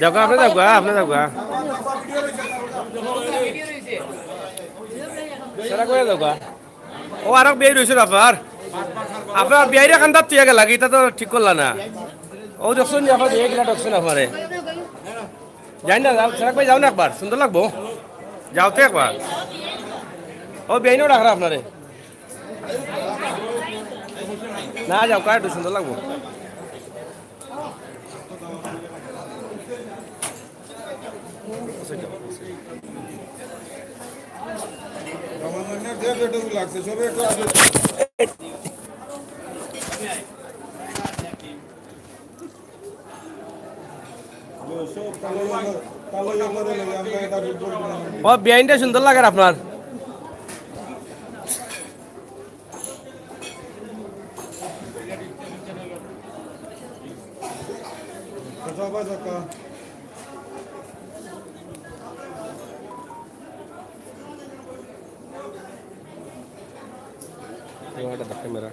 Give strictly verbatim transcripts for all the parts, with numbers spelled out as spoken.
যাওগা, আপনে যাওগা, আপনে যাওগা। সেরা করে যাওগা। ও, আরক বিয়াই রইছইন আপনার। আপনার বিয়াইরে কান্দাত থুইয়া গেলা, ইটা তো ঠিক করলা না। ও, দেখছইন নি, আপনার বিয়াই কিলা ঠকছইন আপনারে। যাইন না, যাও, সেরাক ভাই, যাও না একবার, সুন্দর লাগবো। যাও তো একবার। ও, বিয়াইনও ডাকরা আপনারে। না, যাও, কার একটু সুন্দর লাগবো। ও, বিয়াইনটা সুন্দর লাগের আপনার। Camera.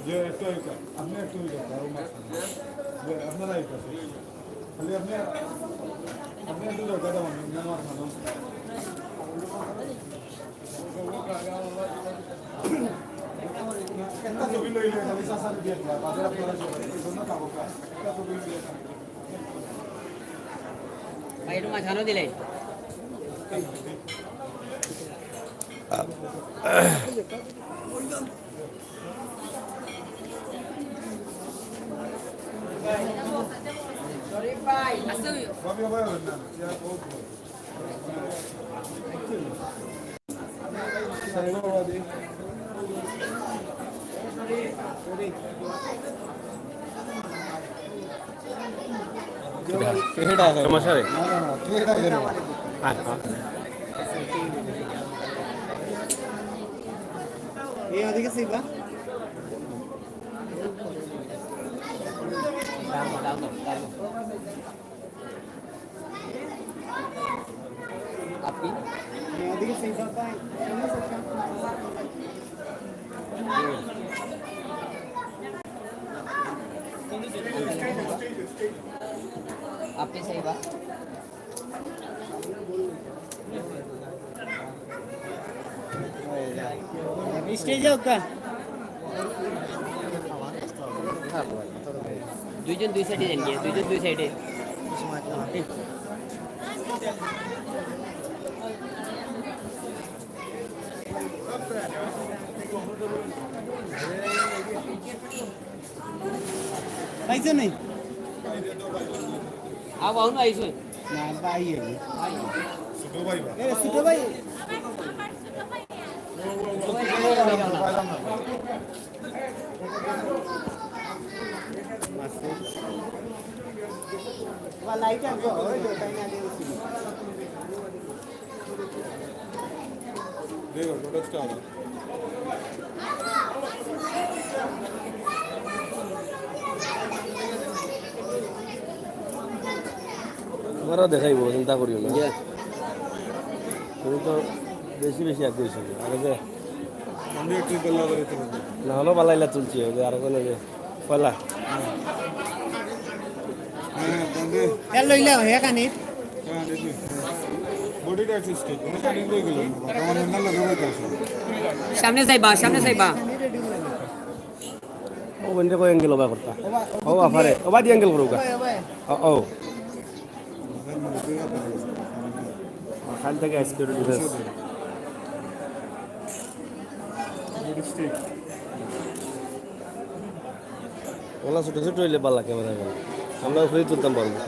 যে একটু এই কর, আপনি একটু এই কর, আরো মাছ। যে আপনারা এই কর। খালি আপনি, আপনি একটু দরকার আমার, আমার খানা। একটা ছবি লইলে, খালি চাচার দিয়ে দিলাম, বাদে আপনারা সবাই, এই জন্য খাবো, একটা ছবি লইলে। ভাই, একটু মাঝখানেও দিলে। সমস্যা নেই। আচ্ছা। এই ওদিকে সিবা। আপনি? এই ওদিকে সিবা ভাই। আপনি সিবা। স্টেজে হোক। দুইজন দুই সাইডে যান গিয়া, দুইজন দুই সাইডে। পাইছো নি? আও, আও না, আইছো। না, ভাই, এই। ছোট ভাই বা? এ, ছোট ভাই। বা লাইট আনবো, ওই তো, তাই না, দিয়ে দিছি। দেখো, ফটো স্টার। আমারও দেখাইবো, চিন্তা করিও না। জি। তুমি তো বেশি বেশি আগে হয়েছিল। আগে যে আমি একটু বেলা করে তুলবো। না হলো বালাইলা তুলছি, ওই যে আরো কোনো যে পয়লা। হ্যাঁ, বন্ধু। তেল লইলে হয়, এখানে। হ্যাঁ, দেখি। বডিটা একটু স্ট্রেট। ওটা ঠিক হয়ে গেল। আমার অন্য লোকের মতো আছে। সামনে যাইবা, সামনে যাইবা। ও বন্ধু, কই অ্যাঙ্গেল ওবা করতা? ও আফারে, ওবা দি অ্যাঙ্গেল করুকা। ও, ও। ওখান থেকে আজকে একটু ডিফেন্স। ওলা ছোট ছোট হইলে ভালো লাগে, মনে হয়। আমরা উপরেই তুলতাম পারবো।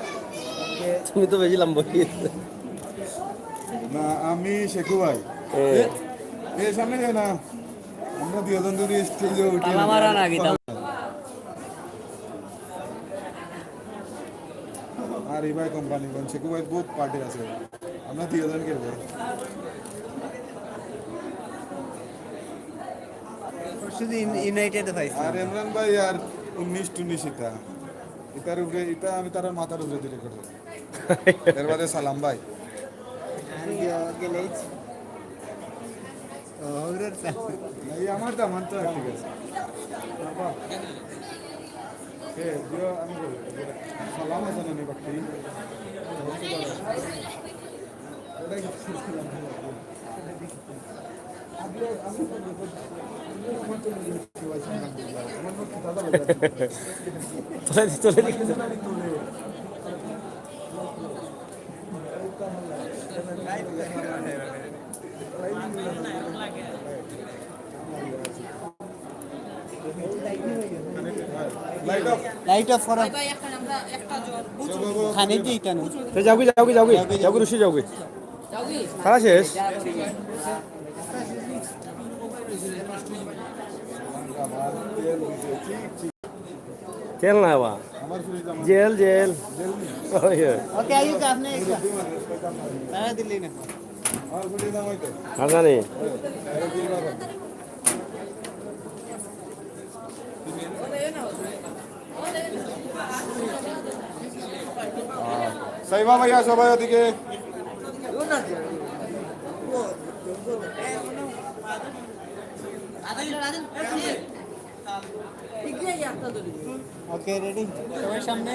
তুমি তো বেশি লম্বা হয়ে গেছো। না, আমি শেখু ভাই। এ। এ, এ, সামনে যায় না। আমরা দুইজন ধরে স্টেজে উঠি। তালা মারা না, গীতা। আর এই ভাই কোম্পানি, কোন শেখু ভাই বহুত পার্টি আছে। আমরা দুইজন খেলবো। শুধু ইউনাইটেড পাইছি। আর ইমরান ভাই আর উনিশ টুনিশ ইটা, ইটার উপরে, ইটা আমি তার মাথার উপরে দিয়ে রেকর্ড করব। এর বাদে সালাম ভাই। আর ইয়ে গেলেই ও, হজরত স্যার। এই আমার দামান তো ঠিক আছে। এ, দিও, আমি বলি, সালাম আছে না নি বাকি? তোলে দি, তোলে দি। লাইট অফ করো। খানি দিই কেন? তো যাওগি, যাওগি, যাওগি। যাওগি, রশি যাওগি। খেলা শেষ। খেল না বাবা। জেল, জেল। ওই, ওই। ওকে, আইও, আপনি একটা। তারা দিলেই না। না জানি। সাইবা ভাইয়া, সবাই ওদিকে। ওকে, রেডি? সবাই সামনে।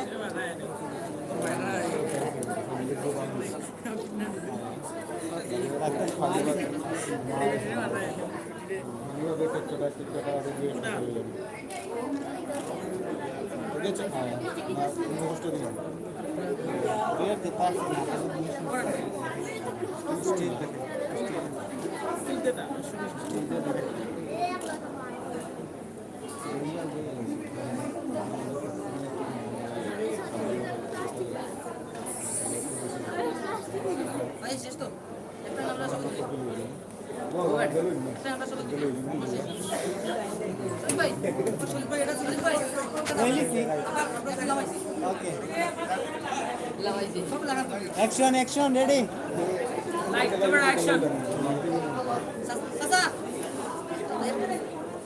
Action, action, ready?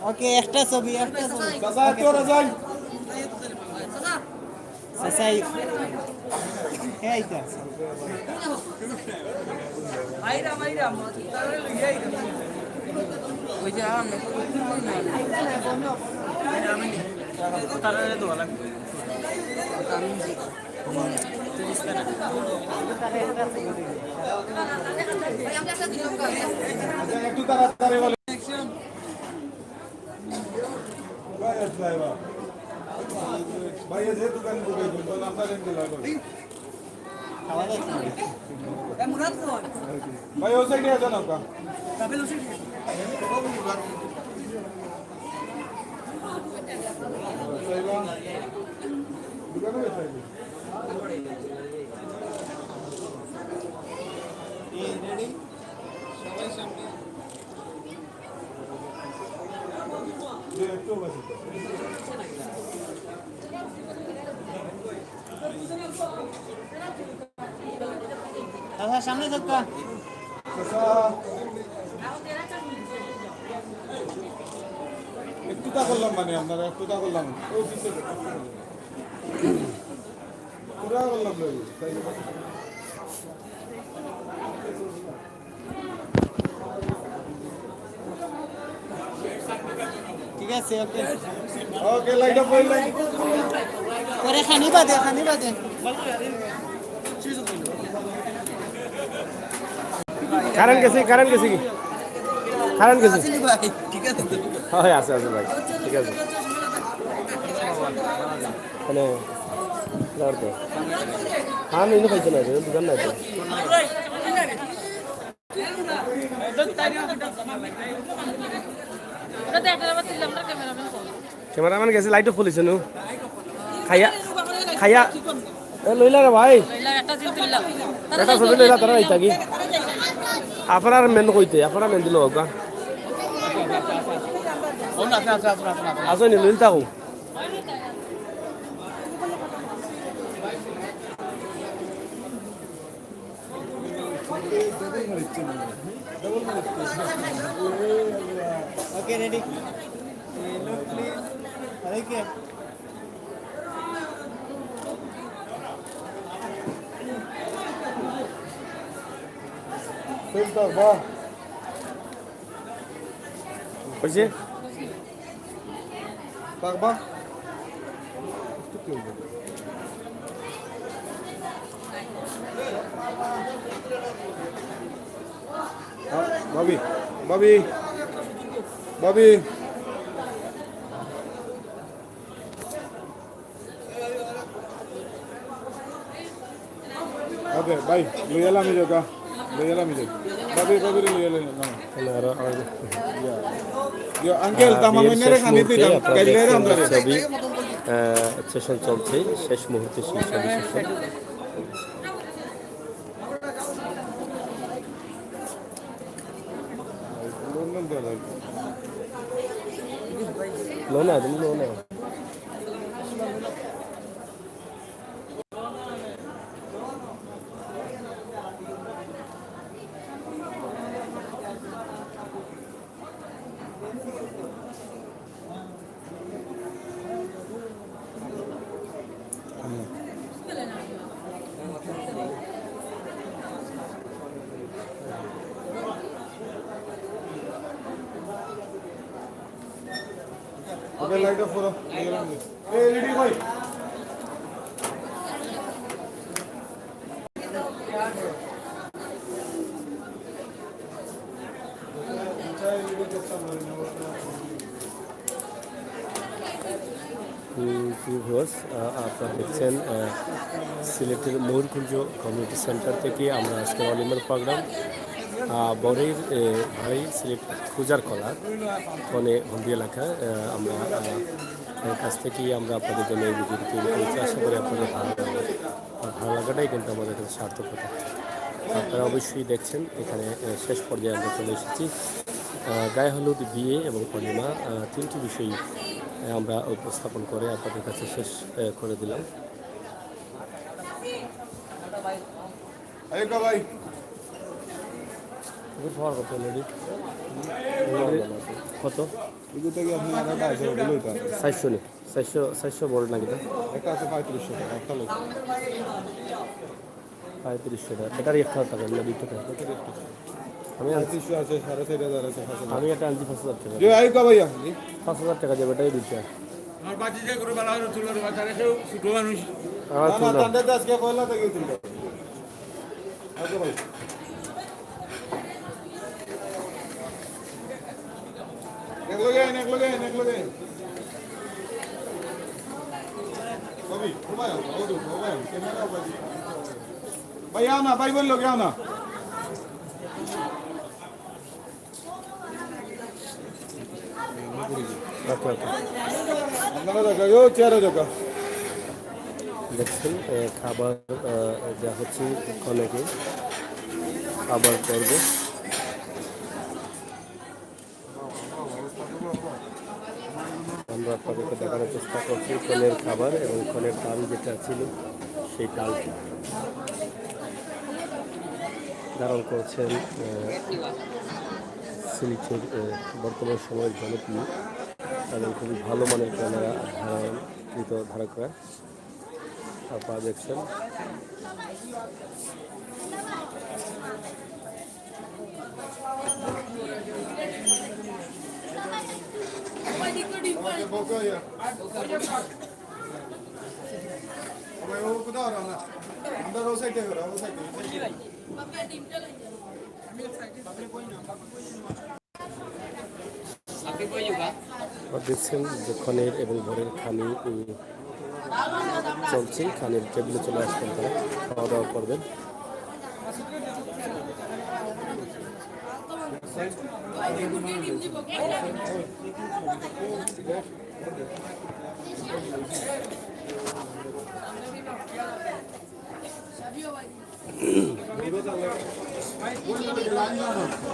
ওকে, একটা ছবি, একটা ছবি। চাচা, একটু ওরা যাই। চাচা, এই তো। ওই যে আর আমরা তো বুঝি না। তারা তো অনেক একটু তাড়াতাড়ি বলে। ভাই, আসলে ভাই। ভাই, এই যে দোকান বুকে, দোকান আপনার এমনি লাগবে। ভাই, ওই সাইডে আছে না ওটা? আচ্ছা, সামনে যাও তো। একটু তা করলাম, মানে, আপনারা একটু তা করলাম। পুরা করলাম না, তাই। ঠিক আছে, ওকে। ওকে, লাইট অফ, লাইট। পরে খানি বাদে, খানি বাদে। কারেন্ট গেছে, কারেন্ট গেছে কি? কারেন্ট গেছে? আসেনি ভাই, ঠিক আছে তো? হ্যাঁ, আছে, আছে ভাই, ঠিক আছে। মানে, আর তো। হ্যাঁ, আমি এনে খাইতে না, দোকান নাই তো। ক্যামেরাম্যান গেছে, লাইট অফ করিছে নু। খাইয়া, খাইয়া, এ, লইলা রে ভাই। এটা ছবি লইলা, তারা রাইতা কি? আপনার মেন কইতে, আপনার মেন দিল হোক। আসো নি, লইল থাকো। ওকে, রেডি। Center, বাহ। হয়েছে? বাহ, বাহ। হ্যাঁ, ভাবি, ভাবি, ভাবি। ওকে, ভাই, লইয়া লামি যাও, লইয়া লামি যাও। ভাবি, ভাবি, লইয়া লামি যাও। মানে আরো, আরো। ইয়া। ইয়া, আঙ্কেল, আহ, তামাম বিয়ের অইন্যরে শেষ খানি মুহূর্তে দিতাম, আপনারা কাইলে দেখছেন আমরা রে। ছবি, আহ, সেশন চলছে, শেষ মুহূর্তে সেই ছবি সেশন। লো না, তুমি লো না। ওকে, লাইট অফ করো। এই এলইডি কই? হুম, প্রিয় ভিউয়ার্স, আহ, আপনারা দেখছেন, আহ, সিলেটের ময়ূরকুঞ্জ কমিউনিটি সেন্টার থেকে আমরা আজকে অলিমার প্রোগ্রাম, আহ, বরের, আহ, ভাই সিলেট খুজার কলা, কনে হলদিয়া এলাকা, আহ, আমরা, আহ, এর কাছ থেকেই আমরা আপনাদের জন্য এই ভিডিওটি তৈরি করেছি। আশা করি আপনাদের ভালো লাগবে। আর ভালো লাগাটাই কিন্তু আমাদের কাছে সার্থকতা। আপনারা অবশ্যই দেখছেন, এখানে, আহ, শেষ পর্যায়ে আমরা চলে এসেছি। আহ, গায়ে হলুদ, বিয়ে এবং অলিমা, আহ, তিনটি বিষয়, আহ, আমরা উপস্থাপন করে আপনাদের কাছে শেষ, আহ, করে দিলাম। আইয়ুকা ভাই। এগুলো সবার কত already? কত? এগুলো থেকে আপনি আলাদা আছে, ওগুলোই তো আছে। চাইরশো নি? চাইরশো, চাইরশো volt নাকি তো? একটা আছে পঁয়ত্রিশশো টাকা, একটা লোক। পঁয়ত্রিশশো টাকা। ব্যাটারি এক হাজার টাকা, এগুলো দুইটা টাকা। ব্যাটারি একটা। আমি আনছি। পঁয়ত্রিশশো আছে, সাড়ে চার হাজার আছে, পাঁচ হাজার। আমি একটা আনছি পাঁচ হাজার টাকা। যে আইয়ুকা ভাইয়া, জি। পাঁচ হাজার টাকা দিয়ে ব্যাটারি দুইটা। আমার বাচ্চা যে করে বেলা হলো তুলার বাজারে কেউ ছোট মানুষ। আমার না, না, তুললাম। ঠান্ডাতে আজকে পয়লা থেকে তুললাম। আচ্ছা ভাই। এক লগে আইন, এক লগে আইন, এক লগে আইন। কবি, ও ভাই, ও দু, ও ভাই, ক্যামেরা ও ভাই। ভাই, আও না, ভাই বললো, আও না। আচ্ছা, আচ্ছা। আপনারা দেখা, ও চেয়ারে দেখা। দেখছেন, এ, খাবার, আহ, দেওয়া হচ্ছে কনেকে, খাবার পর্ব। আমরা আপনাদেরকে দেখানোর চেষ্টা করছি কনের খাবার এবং কনের তাল যেটা ছিল, সেই তালটি ধারণ করছেন, আহ, সিলেটের, আহ, বর্তমান সময়ের জনপ্রিয় এবং খুবই ভালো মানের ক্যামেরা ধারণকৃত ধারকরা। আপনারা দেখছেন। দেখছেন যে কনের এবং বরের খানি, উম, চলছে, খানির টেবিলে চলে আসবেন তারা, খাওয়া দাওয়া করবেন।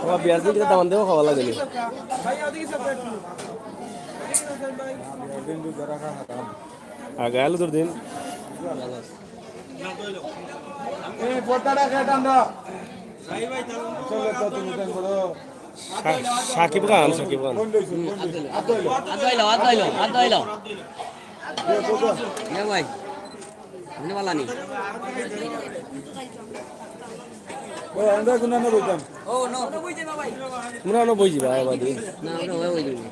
আমার বিয়ার দিন কিতা দামান দেবো খাওয়া লাগে নি। আগে আলু তোর দিন। এই পর্দাটা কে টান দাও। আসলে তো তুমি টান করো। সা-, সাকিব খান, সাকিব খান। আদো আইলো, আদো আইলো, আদো আইলো। ইয়া ভাই, আপনি বালা নি? আমরা কুনানো বইতাম? তোমরা অনো বই যাবা, এবার দিন। না, আমরা ওই বই যাবো।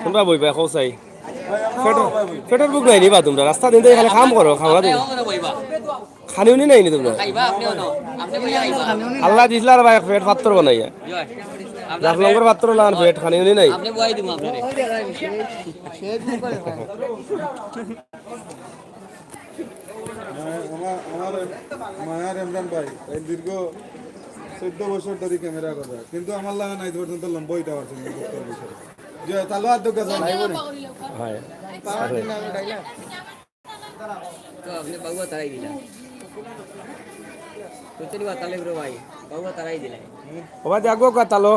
তোমরা বইবা, কও চাই। পেটর, পেটর ভুক নাই নি বা তোমরা? রাস্তা দিন তো এখানে কাম করো, খাওয়া দিন। আমরা বইবা। খানি উনি নাই নি তোমরা? খাইবা আপনি অনো? আপনি বইয়া খাইবা। আল্লাহ দিছলা রে ভাই, পেট পাত্তর বানাইয়া। জাফলংগর পাত্তর লাগান পেট, খানি উনি নাই। আপনি বইয়া দিমু আপনারে। আমার, আমার মায়ার ইমরান ভাই, এই দীর্ঘ চৌদ্দ বছর ধরে ক্যামেরা করে, কিন্তু আমার লাগা নাই পর্যন্ত লম্বা হইতে পারছে না, দুঃখের বিষয়। যে তালো আর দুঃখ আছে, নাই বলে। হয়। তো আপনি বাবু তারাই দিলা। তো তেরি বাতালে ব্রো ভাই, বাবু তারাই দিলা। ও ভাই, দেখো কা তালো।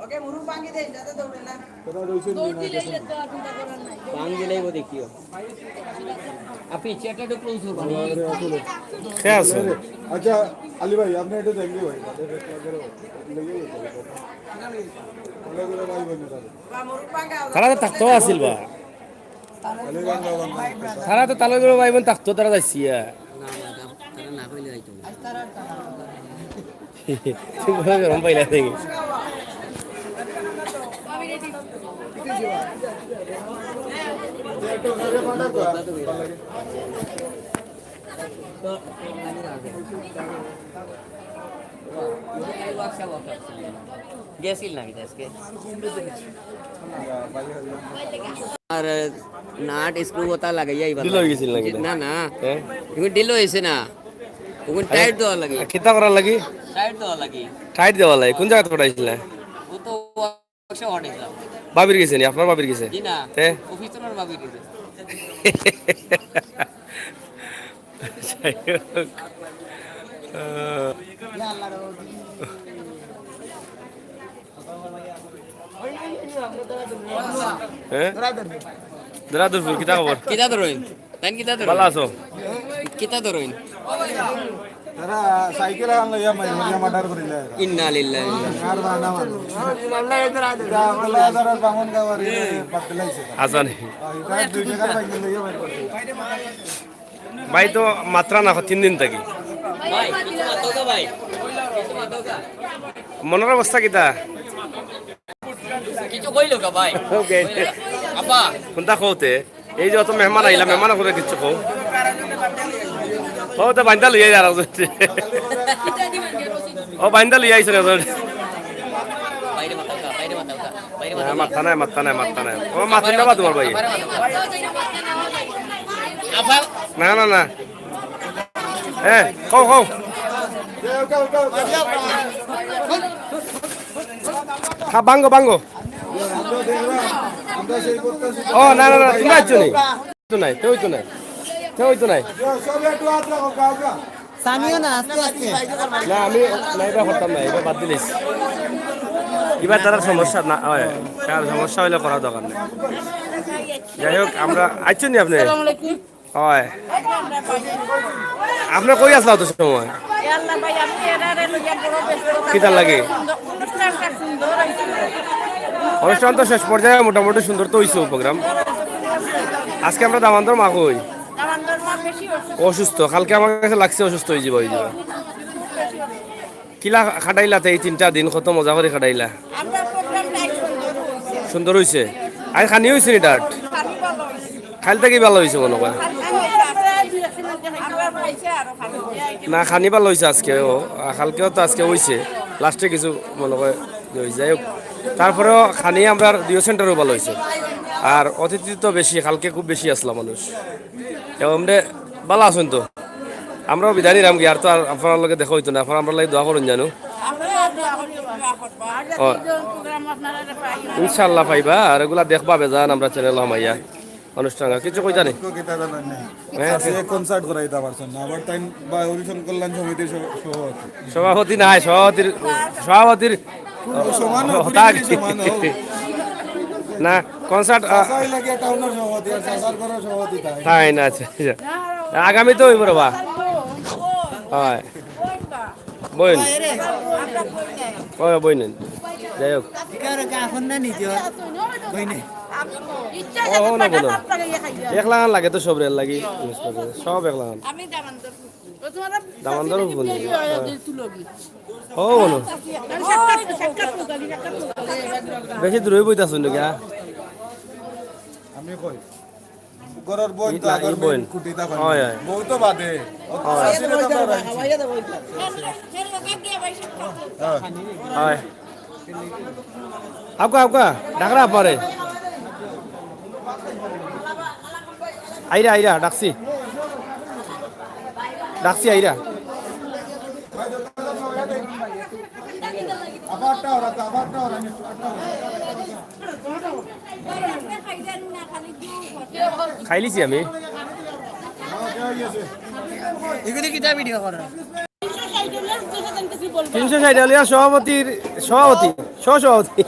ওকে, মুরু ভাঙি দেন, যাতে দৌড়ে না। ভাঙি দিলেই ও দেখিও। আপনি চেয়ারটা একটু ক্লোজ করুন। কে আছে? আচ্ছা, আলী ভাই, আপনি এটা দেখলি ভাই। তারা তো থাকতো আছিল বা। তারা তো তালই গরু ভাই বোন থাকতো, তারা যাইছি, ইয়া। না, না, তারা না কইলে যাইতো না। তুমি বড় গরম পাইলা দেখি। গেছিল নাকি আজকে? আর নাট স্ক্রু বোতা লাগাইয়া আইবা। ঢিলা হয়ে গেছিল নাকি? না, না। হ্যাঁ? এখন ঢিলা হয়েছে না। এখন আরে, টাইট দেওয়া লাগে। কিতা করার লাগি? টাইট দেওয়া লাগে। টাইট দেওয়া লাগে। কোন জায়গাতে পাঠাইছিলা? ও তো অবশ্য অনেক দাম। ভাবির গেছে নি? আপনার ভাবির গেছে? জি না। তে? অফিসারের ভাবির গেছে। যাই হোক। আহ, হ্যাঁ? দরাদুরপুর, কিতা খবর? কিতা ধরইন? তাইন কিতা ধরইন? ভালা আছো? কিতা ধরইন? তারা সাইকেল আন লইয়া মাই, মাইয়া মার্ডার করিলা। ইন্না লিল্লাহি। আর বানা মানুষ। এটা বলা যার আর বামন গাওয়ারি বাদ দিলাইছে। আসানি। এটা দুই টাকার বাইক লইয়া মাই করছে। ভাই তো মাত্রা না, তিন দিন থাকি। ভাই, কিছু মাতোকা ভাই। কিছু মাতোকা। মনর অবস্থা কিতা? কিছু কইলো কা ভাই? ওকে। আব্বা। কোনটা কওতে? এই যে অত মেহমান আইলা, মেহমান করে কিচ্ছু কও। ও তো বাইন্দা লইয়া যারা। ও বাইন্দা লইয়া আইছে না। বাইরে মাতাও কা, বাইরে মাতাও কা, বাইরে না, মাতাও কা। মাথা নাই, মাথা নাই, মাথা নাই। ও মাথা নেবা তোমার ভাই। আবার মাতাও কা। আবার। না, না, না। হ্যাঁ, কও, কও। হ্যাঁ, ভাঙ্গো, ভাঙ্গো। ও, না, না, না, তুমি আছো নি? তো নাই, কেউ তো নাই। কেউ তো নাই। সামিও না, আস্তে আস্তে। না, আমি না, এটা করতাম না, এটা বাদ দিলিস। এবার তার সমস্যা না হয়, তার সমস্যা হইলে করা দরকার নেই। যাই হোক, আমরা আইছেন নি আপনি? আসসালামু আলাইকুম। হয়। আপনি কই আসলা অত সময়? এ আল্লাহ ভাই, আপনি এরারে লইয়া বড় ব্যস্ত। কিতার লাগি? সুন্দর, অনুষ্ঠানটা সুন্দর হইছে। অনুষ্ঠান তো শেষ পর্যায়ে মোটামুটি সুন্দর তো হইছে প্রোগ্রাম। আজকে আমরা দামান্দর মা কই? দামান্দর মা বেশি অসুস্থ। অসুস্থ, কালকে আমার কাছে লাগছে অসুস্থ হয়ে যাবে, হয়ে যাবে। কিলা কাটাইলা তে এই তিনটা দিন, কত মজা করে কাটাইলা? আপনার প্রোগ্রামটা সুন্দর হইছে। সুন্দর হইছে। আর খানি হইছে নি ডাট? খানি ভালো হইছে। খালি থাকি ভালো হইছে মনে হয়। খানি হইছে, আপনার দুই একদিন আগে আমরা পাইছি আরো খানি। না, খানি ভালো হইছে আজকে, ও, আর কালকেও তো আজকে হইছে। লাস্টে কিছু মনে হয় ইয়ে হইছে। যাই হোক, তারপরেও খানি আমরা দুইও সেন্টারও ভালো হইছে। আর অতিথি তো বেশি, কালকে খুব বেশি আসলা মানুষ। এবং আমরা ভালো আছেন তো? আমরাও বিদায় নিলাম গিয়া, আর তো আর আপনার লগে দেখা হইতো না, আপনারা আমরার লাগি দোয়া করুন জানো। ও, ইনশাআল্লাহ পাইবা, আর এগুলা দেখবা বেজান আমরা চ্যানেল হামাইয়া অনুষ্ঠান। কিছু কইতা নি? কিতা জানেন না? হ্যাঁ। আজকে কনসার্ট করাইতা পারছেন না, আবার তাইন বা হরিজন কল্যাণ সমিতির সভ-, সভাপতি। সভাপতি নাই, সভাপতির, সভাপতির সমান হতা হোক, কি? সমান হোক। না, কনসার্ট, আ, চাচাই লাগে টাউনের সভাপতি, আর চাচার ঘরের সভাপতি তাই। তাই না, আচ্ছা, আচ্ছা। আগামী তো হইব রে বা। হয়। বইন। ওই বইন। যাই হোক। ও, ও না বলো। একলাখান লাগে তো সব রেল লাগি। সব একলাখান। দামান্দর বইন। ও বলো। বেশি দূরে বইতাছ নাকি, হ্যাঁ? আমি কই? ঘরর বইন তো ইলা, আগর ই বইন। মেইন খুঁটি তখন। হয়, হয়। বউ তো বাদে। অত হয়। শাশুড়ি তো আমরা রাখছি। হ্যাঁ। হয়। আউক্কা, আউক্কা, ডাকরা পারে। আইরা, আইরা, ডাকছি। ডাকছি, আইরা। আবারটা ওরা তো, আবারটা ওরা, আবারটা ওরা। খাইলিছি আমি। এগুলি কিতা ভিডিও করার? তিনশো ষাট আলিয়া সভাপতির সভাপতি, সহ সভাপতি।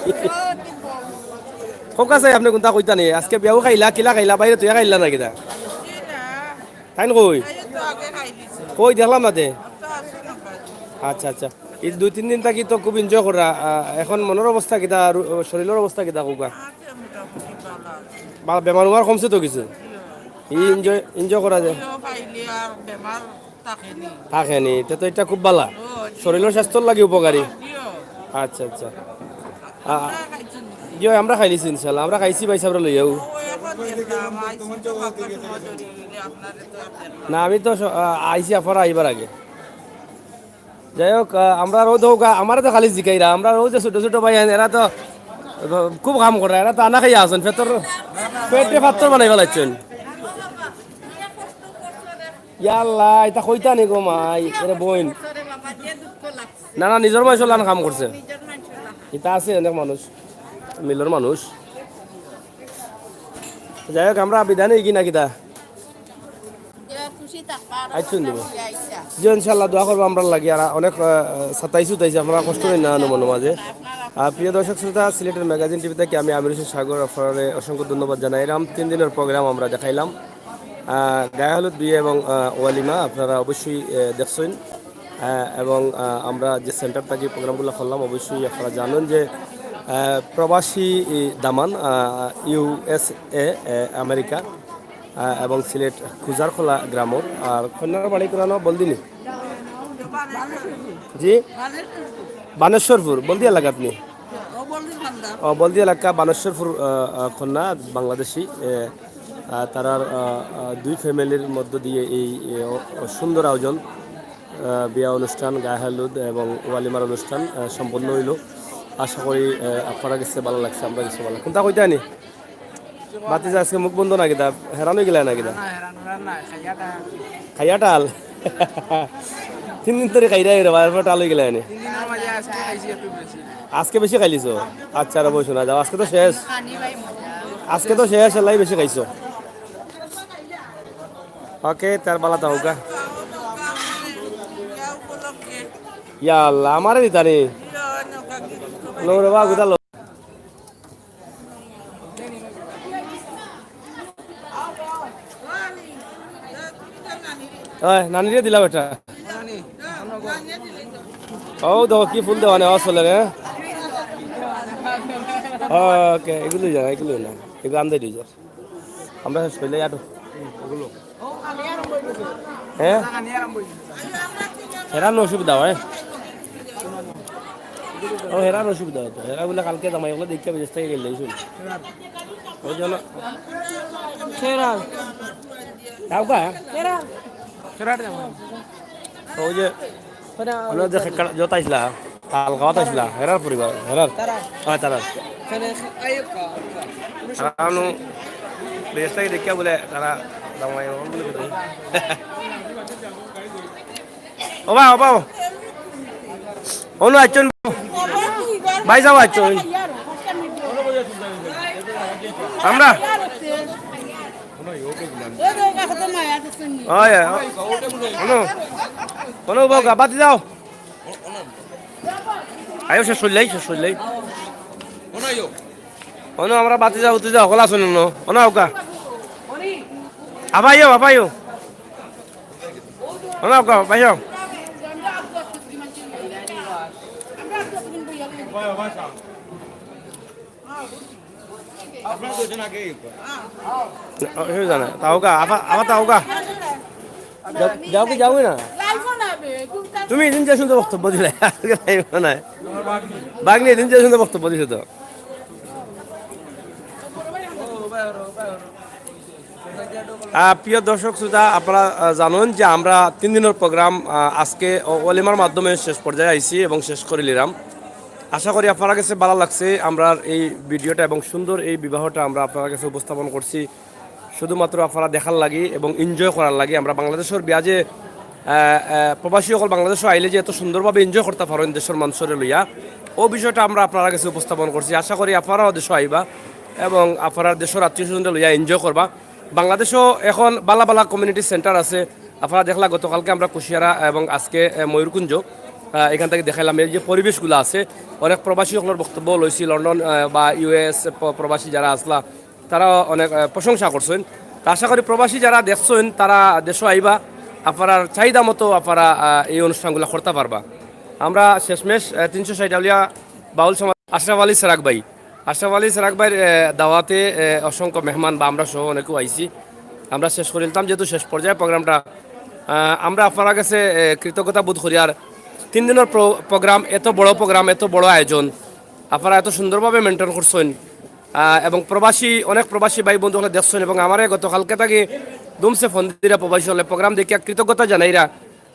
খোকা চাই আপনি কোনটা কইতা নেই? আজকে বিয়াও খাইলা, কিলা খাইলা, বাইরে তুই খাইলা না কিতা? তাইন কই? কই দেখলাম না তে? আচ্ছা, আচ্ছা। এই দুই তিন দিন থাকি তো খুব এনজয় করা। আহ, এখন মনর অবস্থা কিতা, আর, আহ, শরীলর অবস্থা কিতা কউক্কা? আছে মোটামুটি ভালা আছে। বা-, বেমার উমার কমছে তো কিছু? ই এনজয়, এনজয় করা যায়। খাইলে আর বেমার থাকেনি। থাকেনি, তে তো ইটা খুব ভালা। ও, জি। শরীলর স্বাস্থ্যর লাগি উপকারী। জি। আচ্ছা, আচ্ছা। আ, জি, আমরা খাইলিছি ইনশাআল্লাহ। আমরা খাইছি ভাই সাবরে লইয়াও। ও, এখন দেখলাম, আইছি তো বাক্কা সময় ধরি, আপনারে তো আর দেখলাম। না, আমি তো স-, আ, আইছি আপনারা আইবার আগে। যাই হোক, আহ, আমরা রোজ হোক, আহ, আমারে তো খালি জিকাইরা, আমরা রোজ যে ছোট ছোট ভাই আইন, এরা তো, আহ, খুব কাম করে, এরা তো আনা খাইয়া আছেন, পেটর, পেটে পাত্তর বানাই ফেলাইছেন। ইয়া আল্লাহ, ইতা কইতা নি গো মাই, এরে বইন। না, না, নিজর মানষর লাখান কাম করছে। ইতা আছে অনেক মানুষ, মিলর মানুষ। যাই হোক, আমরা বিদায় নেই কি না কিতা? আইচ্ছা, নিব। জি, ইনশাআল্লাহ, দোয়া করবা আমরার লাগি। আর অনেক, আহ, সাতাইশ উতাইছে, আমরা কষ্ট নেই না মনো মাঝে। আর প্রিয় দর্শক শ্রোতা, সিলেটের ম্যাগাজিন টিভি থাকি আমি আমির হোসেন সাগর, আপনারে অসংখ্য ধন্যবাদ জানাইরাম। তিন দিনর প্রোগ্রাম আমরা দেখাইলাম। আহ, গায়ে হলুদ, বিয়া এবং, আহ, ওয়ালিমা আপনারা অবশ্যই, আহ, দেখছইন। আহ, এবং, আহ, আমরা যে সেন্টার থাকি প্রোগ্রামগুলো করলাম, অবশ্যই আপনারা জানেন যে, আহ, প্রবাসী, ই, দামান, আহ, ইউএসএ, আহ, আমেরিকা, আহ, এবং সিলেট খুজারখোলা গ্রামর। আর কইন্যার বাড়ি কুরানো বলদিনি? জি? বানেশ্বরপুর, বলদি এলাকাত নি? ও, বলদি এলাকা বানেশ্বরপুর, আহ, আহ, কইন্যা বাংলাদেশি, আহ, আহ, তারার, আহ, আহ, দুই ফ্যামিলির মধ্য দিয়ে এই, এ, অ-, অ-, সুন্দর আয়োজন, আহ, বিয়া অনুষ্ঠান, গায়ে হলুদ এবং ওয়ালিমার অনুষ্ঠান, আহ, সম্পন্ন হইল। আশা করি, আহ, আপনারা গেছে ভালা লাগছে, আমরা গেছে ভালা। কোনটা কইতে আনি? বাতি যে আজকে মুখ বন্ধ না কিতা? হেরান হয়ে গেলে না কিতা? না, হেরান, হেরান না, খাইয়া টাল। খাইয়া টাল? তিন দিন ধরে খাইরায় রে ভাই, এরপর টাল হয়ে গেলে আনি। তিন দিনের মাঝে আজকে খাইছি একটু বেশি। আজকে বেশি খাইলিছো? আচ্ছা, রে বই শোনা যাও, আজকে তো শেষ। আজকে তো শেষ, এলাই বেশি খাইছো। ওকে, তার বালা থাকউক্কা। ইয়া আল্লাহ, আমারে দিতা নি? লো রে বা, গুতা লো। ওই, নানিরে দিলা বেটা। ও, দেখো কি ফুল দেওয়া নেওয়া চলে রে। ওকে, এগুলো যা, এগুলো না। এগুলো আনতে দিয়ে যা। আমরা শেষ করলে আটো। হ্যাঁ? হেরার অসুবিধা হয়। ও, হেরার অসুবিধা হতো। হেরা বলে কালকে জামাই বলে দেখতে বিদেশ থেকে গেলে, এই শুন। ওই জন্য। হেরার। কাউকা? হেরার। হেরার জামাই। ওই যে, হেরার। ওনার যে খেকড়া-, যত আইসলা, কাল খাওয়াত আইসলা, হেরার পরিবার, হেরার। তারা। হ্যাঁ, তারা। কারণ বিদেশ থেকে দেখতে বলে, তারা জামাই বলে। ও বা, ও বা, ও। অনু আইছইন। ভাই সাহেব আইছইন। আমরা? ওই, অনু, অনু বাবু, বাতি যাও। আয়ো, শেষ করলেই, শেষ করলেই। অনু, আমরা বাতি যাও, তুই যাও, খোলা শুনুন, অনু, আউকা। আবাইও, আবাইও। অনু, আউকা, আবাইও। অসুবিধা নাই, তাওগা, আবার, আবার তাওগা। যাও, যাও কি যাওগি না? তুমি এদিন যে সুন্দর বক্তব্য দিলে, আজকে live নাই। বাগনি এদিন যে সুন্দর বক্তব্য দিছে তো। আহ, প্রিয় দর্শক শ্রোতা, আপনারা, আহ, জানেন যে আমরা তিন দিনের প্রোগ্রাম, আহ, আজকে অ-, অলিমার মাধ্যমে শেষ পর্যায়ে আইছি এবং শেষ করে নিলাম। আশা করি আপনারা গেছে ভালা লাগছে আমরার এই ভিডিওটা এবং সুন্দর এই বিবাহটা আমরা আপনারা গেছে উপস্থাপন করছি শুধুমাত্র আপনারা দেখার লাগি এবং এনজয় করার লাগি। আমরা বাংলাদেশর বিয়া যে, আহ, আহ, প্রবাসী অকল বাংলাদেশো আইলে যে এত সুন্দরভাবে এনজয় করতা পারইন দেশর মানষরে লইয়া, অউ বিষয়টা আমরা আপনারা গেছে উপস্থাপন করছি। আশা করি আপনারাও দেশো আইবা এবং আপনারার দেশর আত্মীয় স্বজনরে লইয়া এনজয় করবা। বাংলাদেশো এখন বালা বালা কমিউনিটি সেন্টার আছে। আপনারা দেখলা গতকালকে আমরা কুশিয়ারা এবং আজকে, আহ, ময়ূরকুঞ্জ, আহ, এখান থাকি দেখাইলাম। এই যে পরিবেশগুলা আছে, অনেক প্রবাসী অকলর বক্তব্য লইছি, লন্ডন, আহ, বা ইউএস প-, প্রবাসী যারা আছলা, তারাও অনেক, আহ, প্রশংসা করছইন। তা আশা করি প্রবাসী যারা দেখছইন, তারা দেশো আইবা, আপনারার চাহিদা মতো আপনারা, আহ, এই অনুষ্ঠানগুলা করতা পারবা। আমরা শেষমেশ, আহ, তিনশো ষাট আউলিয়া বাউল সমাজ আশরাফ আলী সেরাক ভাই, আশরাফ আলী সেরাক ভাইর, আহ, দাওয়াতে, আহ, অসংখ্য মেহমান বা আমরা সহ অনেকেও আইছি। আমরা শেষ করিলতাম যেহেতু শেষ পর্যায়ে প্রোগ্রামটা, আহ, আমরা আপনারা গেছে, আহ, কৃতজ্ঞতা বোধ করি। আর তিন দিনের প্রো-, প্রোগ্রাম, এত বড় প্রোগ্রাম, এত বড় আয়োজন, আপনারা এত সুন্দরভাবে মেনটেন করছইন, আহ, এবং প্রবাসী, অনেক প্রবাসী ভাই বন্ধু অকলে দেখছইন এবং আমারে গতকালকে থাকি দুমছে ফোন দিরা প্রবাসী অকলে প্রোগ্রাম দেখিয়া কৃতজ্ঞতা জানাইরা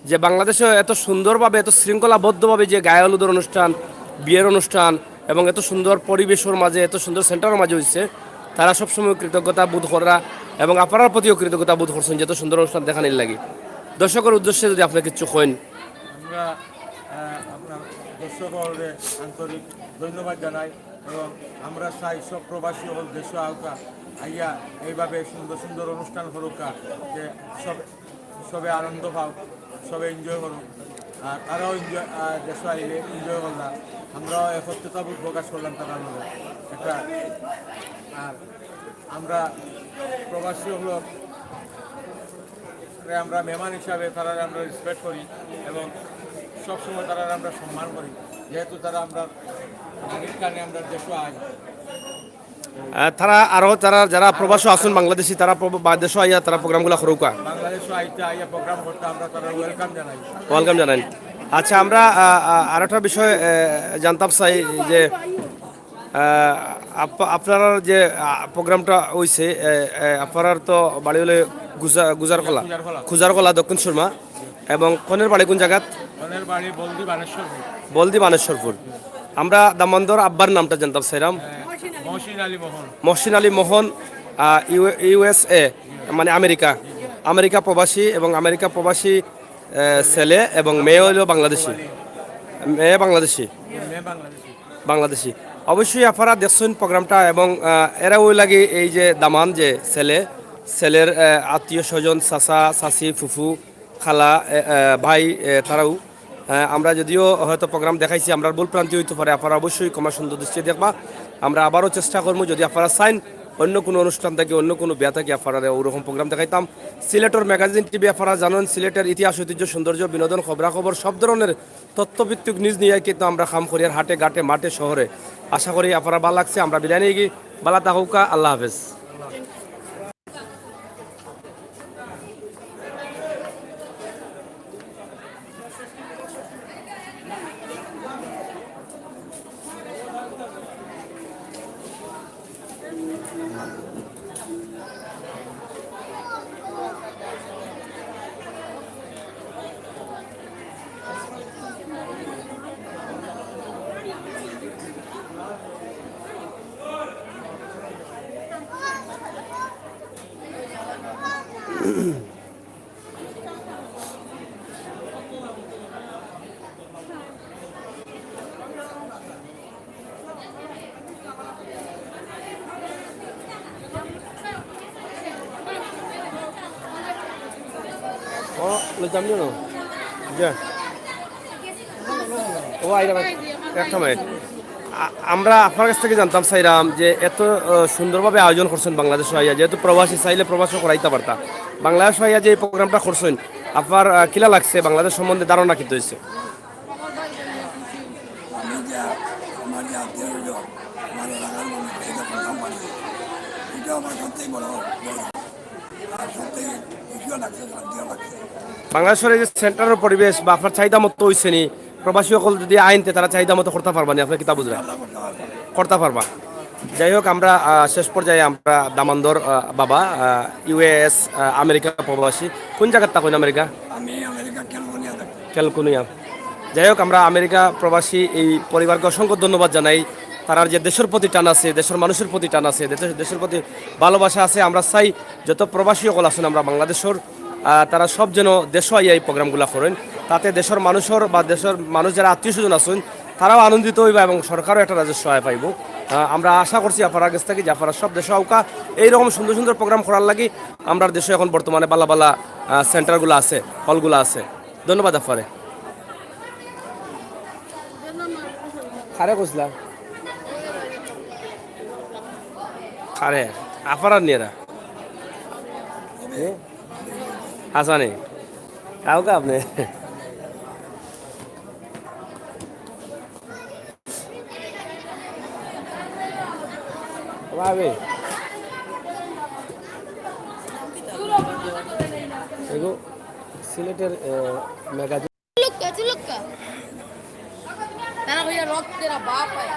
যে বাংলাদেশো এত সুন্দরভাবে, এত শৃঙ্খলাবদ্ধভাবে যে গায়ে হলুদের অনুষ্ঠান, বিয়ের অনুষ্ঠান এবং এত সুন্দর পরিবেশর মাঝে, এত সুন্দর সেন্টারর মাঝে অইছে, তারা সবসময় কৃতজ্ঞতা বোধ কররা এবং আপনারার প্রতিও কৃতজ্ঞতা বোধ করছইন যে এত সুন্দর অনুষ্ঠান দেখানির লাগি। দর্শকর উদ্দেশ্যে যদি আপনি কিছু কইন। আমরা, আহ, আপনার দর্শক অকলরে আন্তরিক ধন্যবাদ জানাই এবং আমরা চাই সব প্রবাসী অকল দেশো আউকা, আইয়া এইভাবে সুন্দর সুন্দর অনুষ্ঠান করুকা, যে সব, সবে আনন্দ পাউক, সবে এনজয় করুক, আর তারাও এনজয়, আহ, দেশো আইলে এনজয় করলা, আমরাও একত্রতা বোধ প্রকাশ করলাম তারার লগে একটা। আর আমরা প্রবাসী অকলর আমরা মেহমান হিসাবে তারারে আমরা রেসপেক্ট করি এবং সবসময় তারারে আমরা সম্মান করি, যেহেতু তারা আমরা আগের কারণে আমরা দেশো আই। আহ, তারা আরো তারা যারা প্রবাসী আছেন বাংলাদেশি, তারা প্রব-, বা দেশো আইয়া তারা প্রোগ্রামগুলা করুকা। বাংলাদেশো আইতে আইয়া প্রোগ্রাম করতে আমরা তারা ওয়েলকাম জানাই। ওয়েলকাম জানাই। আচ্ছা, আমরা, আহ, আহ, আরেকটা বিষয়, আহ, জানতাম চাই যে, আহ, আপ-, আপনারার যে, আহ, প্রোগ্রামটা অইছে, আহ, আহ, আপনারার তো বাড়ি অইলে গুজা-, গুজারকলা, গুজারকলা। গুজারকলা, দক্ষিণ সুরমা। এবং কনের বাড়ি কোন জাগাত? কনের বাড়ি বলদি বানেশ্বরপুর। বলদি বানেশ্বরপুর। আমরা দামান্দর আব্বার নামটা জানতাম চাইরাম। হ্যাঁ, মহসিন আলী মোহন। মহসিন আলী মোহন, আহ, ইউ-, ইউএসএ, মানে আমেরিকা, আমেরিকা প্রবাসী এবং আমেরিকা প্রবাসী, আহ, ছেলে এবং মেয়ে অইলো বাংলাদেশি। মেয়ে বাংলাদেশি। মেয়ে বাংলাদেশি। বাংলাদেশি। অবশ্যই আপনারা দেখছইন প্রোগ্রামটা এবং, আহ, এরা অউ লাগি এই যে দামান যে ছেলে, ছেলের, আহ, আত্মীয় স্বজন, চাচা, চাচি, ফুফু, খালা, এ, এ, ভাই, এ, তারাও, এ, আমরা যদিও হয়তো প্রোগ্রাম দেখাইছি, আমরার ভুল ভ্রান্তি অইতো পারে, আপনারা অবশ্যই ক্ষমা সুন্দর দৃষ্টিতে দেখবা। আমরা আবারও চেষ্টা করমু, যদি আপনারা চাইন, অন্য কোনো অনুষ্ঠান থাকি, অন্য কোনো বিয়া থাকি, আপনারারে অউরকম প্রোগ্রাম দেখাইতাম। সিলেটর ম্যাগাজিন টিভি আপনারা জানেন, সিলেটের ইতিহাস, ঐতিহ্য, সৌন্দর্য, বিনোদন, খবরাখবর, সব ধরনের তথ্যভিত্তিক নিউজ নিয়া কিন্তু আমরা কাম করি, আর হাটে, ঘাটে, মাঠে, শহরে। আশা করি আপনারা ভালা লাগছে, আমরা বিদায় নিয়ে গিয়ে ভালা থাকুকা, আল্লাহ হাফেজ। ও, লইতাম নি না? যা। ও, আইরাম এক-, একটা মিনিট। আ-, আমরা আপনার কাছ থেকে জানতাম চাইরাম যে এত, আহ, সুন্দরভাবে আয়োজন করছেন বাংলাদেশো আইয়া, যেহেতু প্রবাসী, চাইলে প্রবাসও করাইতা পারতা। বাংলাদেশো আইয়া যে এই প্রোগ্রামটা করছেন, আপনার, আহ, কিলা লাগছে, বাংলাদেশ সম্বন্ধে ধারণা কিতা অইছে? আমি যে, আমার যে আত্মীয় স্বজন, আমার এলাকার মানুষ এটা প্রথম পাইছে। এটাও আমার সত্যিই বড় গৌরব। আর সত্যিই খুশিও লাগছে, শান্তিও লাগছে। বাংলাদেশের এই যে সেন্টারের পরিবেশ বা আপনার চাহিদা মতো হইছে নি, প্রবাসী সকল যদি আইনতে তারা চাহিদা মতো করতে পারবা নি, আপনি কিতা বুঝরা? করতে পারবা। যাই হোক, আমরা, আহ, শেষ পর্যায়ে আমরা দামান্দর, আহ, বাবা, আহ, ইউএস, আহ, আমেরিকা প্রবাসী। কোন জায়গার থাকইন আমেরিকা? আমি আমেরিকা ক্যালিফোর্নিয়া থাকি। ক্যালিফোর্নিয়া। যাই হোক, আমরা আমেরিকা প্রবাসী এই পরিবারকে অসংখ্য ধন্যবাদ জানাই। তারার যে দেশের প্রতি টান আছে, দেশের মানুষের প্রতি টান আছে, দেশের, দেশের প্রতি ভালোবাসা আছে। আমরা চাই যত প্রবাসী সকল আছেন আমরা বাংলাদেশের, আহ, তারা সব যেন দেশো আইয়া এই প্রোগ্রামগুলা করেন, তাতে দেশের মানুষের বা দেশের মানুষ যারা আত্মীয় স্বজন আছেন তারাও আনন্দিত হইবা এবং সরকারও একটা রাজস্ব আয় পাইব। আহ, আমরা আশা করছি আপনারা গেছ থাকি যে আপনারা সব দেশো আউকা এইরকম সুন্দর সুন্দর প্রোগ্রাম করার লাগি। আমরা দেশে এখন বর্তমানে বালা বালা, আহ, সেন্টারগুলো আছে, হলগুলো আছে। ধন্যবাদ আপনারে। কারে কইছিলা? কারে? আফারার নিয়েরা? এ? হাসানি? কাউকে আপনি? ভাবি। এগো সিলেটের, এ, ম্যাগাজিন। চুলুক্কা, চুলুক্কা। তারা ভাইয়া রক্তের বাপ হয়।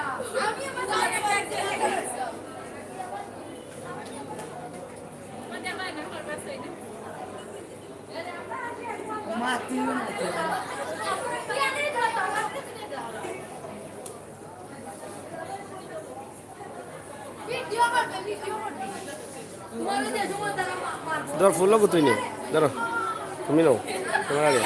ধর, ফুলও গুতুই নি। ধরো, তুমি নাও, তোমার আগে।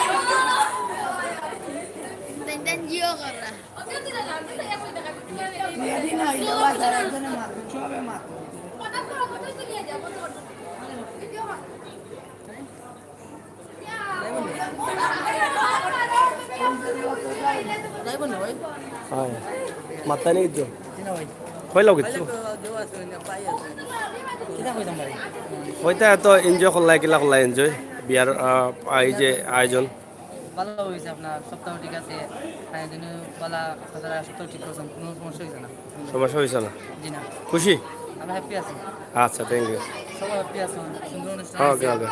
হ্যাঁ, মাথা নেই তো। কইলাও কিচ্ছু। কইতা এত এনজয় করলাই, কিলা করলাই এনজয়? বিয়ার, আহ, এই যে আয়োজন। ভালো হয়েছে আপনার, সপ্তাহ ঠিক আছে। হ্যাঁ, দিনে বালা, আপনারা সপ্তাহ ঠিক করছেন, কোনো সমস্যা হয়েছে না। সমস্যা হয়েছে না? জি না। খুশি? আমরা হ্যাপি আছি। আচ্ছা, থ্যাংক ইউ। সবাই হ্যাপি আছেন, সুন্দর অনুষ্ঠান হয়েছে। ওকে।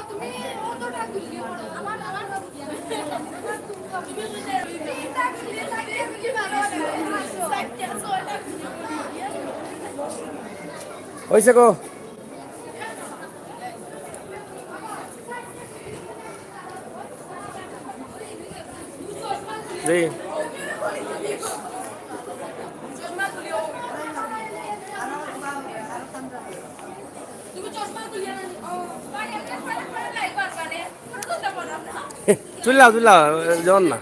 হয়েছে গো। জি। তুললাও, তুললাও, জন না।